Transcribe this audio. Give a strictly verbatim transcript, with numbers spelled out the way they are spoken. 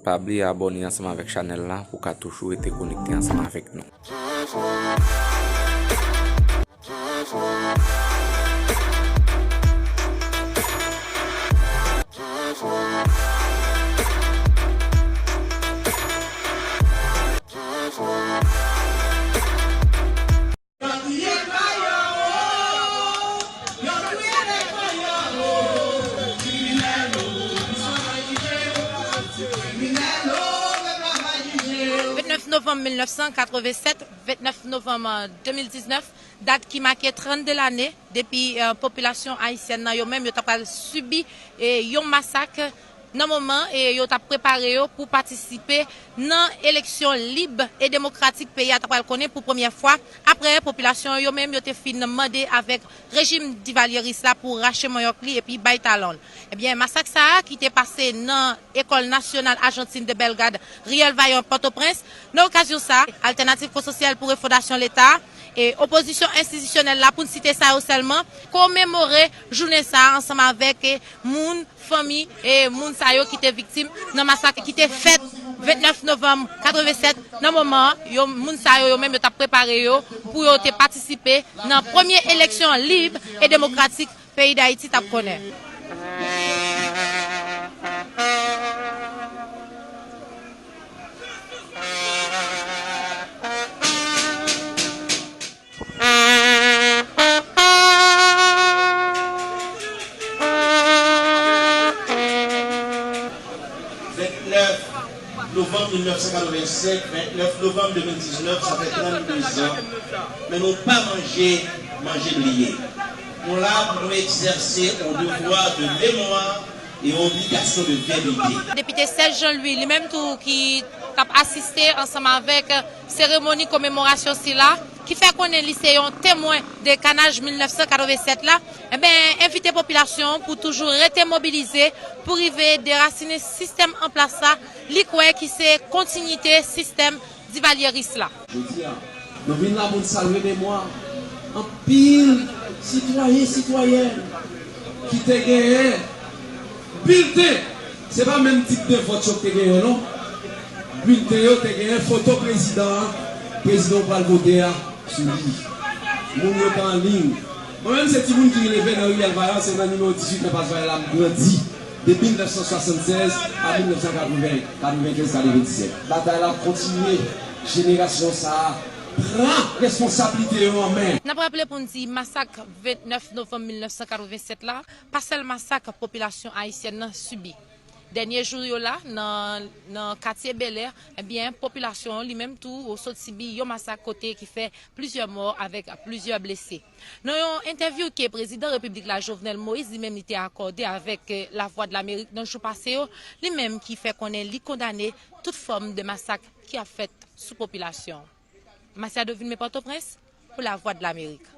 Pa bliye abòne ansanm avèk chanèl la pou w ka toujou rete konekte ansanm avèk nou. Vennèf novanm mil nèf san katrevennsèt, vennèf novanm, euh, de mil diznèf, dat ki make trannde lane depi, euh, popilasyon ayisyèn nan yo menm yo ta pral sibi, eh, yon masak nan moman, eh, yo t ap prepare yo pou patisipe nan eleksyon lib e demokratik peyi a ta pral konnen pou premyè fwa, apre popilasyon yo menm yo te fin mande avèk rejim divalyeris la pou rache manyòk li epi bay talan l. Ebyen, masak sa a ki te pase nan École Nationale Argentine de Belgrade, Riyèl Vayan, Pòtoprens, nan okazyon sa a, Altènativ Konsansyèl pou Refondasyon Leta, e opozisyon enstitisyonèl la, pou n site sa yo sèlman, komemore jounen sa a ansanm avèk, e, moun, fanmi, e moun sa yo ki te viktim nan masak ki te fèt vennèf novanm katrevennsèt. Nan moman an, yo, moun sa yo, yo menm, yo t ap prepare yo pou yo te patisipe nan premye eleksyon lib e demokratik peyi Dayiti t ap konnen. Vennèf novanm mil nèf san katrevennsèt, vennèf novanm de mil diznèf, sa fè trannde zan. Men nou pa manje, manje bliye. Nou la pou nou egzèse yon devwa de memwa e yon obligasyon de verite. Depite Serge Jean Louis, li menm tou, ki t ap asiste ansanm avèk seremoni komemorasyon sila, ki fè konnen li se yon temwen de kanaj mil nèf san katrevennsèt la, enben, envite popilasyon an pou toujou rete mobilize pou rive derasinen sistèm an plas la, li kwè ki se kontinyite sistèm divalyeris la. Jodi a, nou vin la pou n salye memwa anpil sitwayen, sitwayèn ki te genyen bilten. Se pa menm tip de vòt yo k te genyen, non. Bilten yo te genyen foto prezidan an, prezidan w pral vote a sou li. Moun yo te anliy. Mwen menm, se timoun ki leve nan Riyèl Vayan, se nan nimewo dizuit Enpas Vayan la m grandi. De mil nèf san swasannsèz a mil nèf san katreven, katrevenkenz, katrevendizuit. Batay la ap kontinye. Jenerasyon sa a, pran responsablite yo an men. N ap raple pou n di masak vennèf novanm mil nèf san katrevennsèt la, pa sèl masak popilasyon ayisyèn nan sibi. Dènye jou yo la, nan, nan katye Bèlè, ebyen, popilasyon an li menm tou sot sibi yon masak kote ki fè plizyè mò avèk plizyè blese. Nan yon entèvyou ke prezidan repiblik la, Jovenel Moïse, li menm li te akòde avèk, eh, Lavwadlamerik nan jou pase yo, li menm ki fè konnen li kondane tout fòm de masak ki ap fèt sou popilasyon. Masiado Vilmé, Pòtoprens, pou Lavwadlamerik.